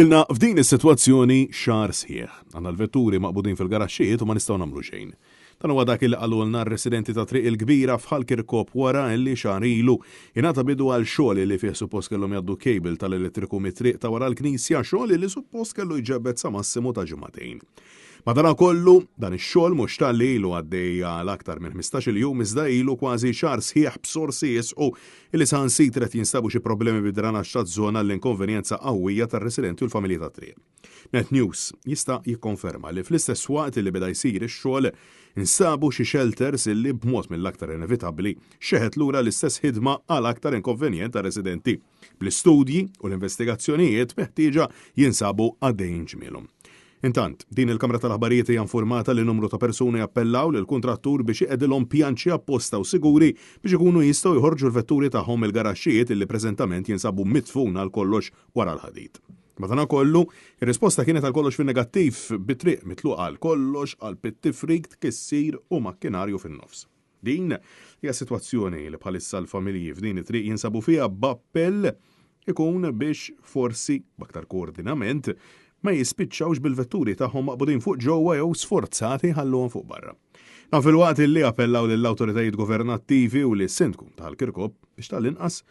Ilna f'din is-sitwazzjoni xahar sħiħ. Għandna l-vetturi maqbudin fil-garaxxijiet u ma nistgħu nagħmlu xejn. Dan huwa dak li qalulna r-residenti ta' Triq il-Kbira f'Ħal Kirkop wara li xahar ilu ingħata bidu għal xogħol li fih suppost kellhom jgħaddu cable tal-elettriku mit-triq ta' wara l-knisja, xogħol li suppost kellu jġebbed sa massimu ta' ġimagħtejn. Madanakollu, dan ix-xogħol mhux talli ilu għaddej għal aktar minn 15-il jum iżda ilu kważi xahar sħiħ b'sorsi jisħqu illi saħansitra qed jinstabu xi problemi bid-dranaġġ taż-żona għall-inkonvenjenza qawwija tar-residenti u l-familji tat-triq. Net News jista' jikkonferma li fl-istess waqt illi beda jsir ix-xogħol instabu xi shelters illi b'mod mill-aktar inevitabbli xeħet lura l-istess ħidma għal aktar inkonvenjent għar-residenti. bl-istudji u l-investigazzjonijiet meħtieġa jinsabu għaddejjin ġmielhom. Intant, din il-Kamra tal-Aħbarijiet hija infurmata li numru ta' persuni appellaw lill-kuntrattur biex iqegħdilhom pjanċi apposta u siguri biex ikunu jistgħu jħorġu l-vetturi tagħhom mill-garaxxijiet illi preżentament jinsabu midfuna għal kollox wara l-ħadid. Madankollu, ir-risposta kienet għal kollox fin-negattiv, bit-triq mitluqa għal kollox qalb it-tifrik, tkissir u makkinarju fin-nofs. Din hija sitwazzjoni li bħalissa l-familji f'din it-triq jinsabu fiha b'appell ikun biex forsi b'aktar koordinament ma jispiċċawx bil-vetturi tagħhom maqbudin fuq ġewwa jew sforzati jħalluhom fuq barra. Dan filwaqt li appellaw lill-awtoritajiet governattivi u lis-Sindku ta' Ħal Kirkop biex tal-inqas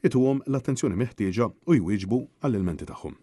ituhom l-attenzjoni meħtieġa u jwieġbu għall-ilmenti tagħhom.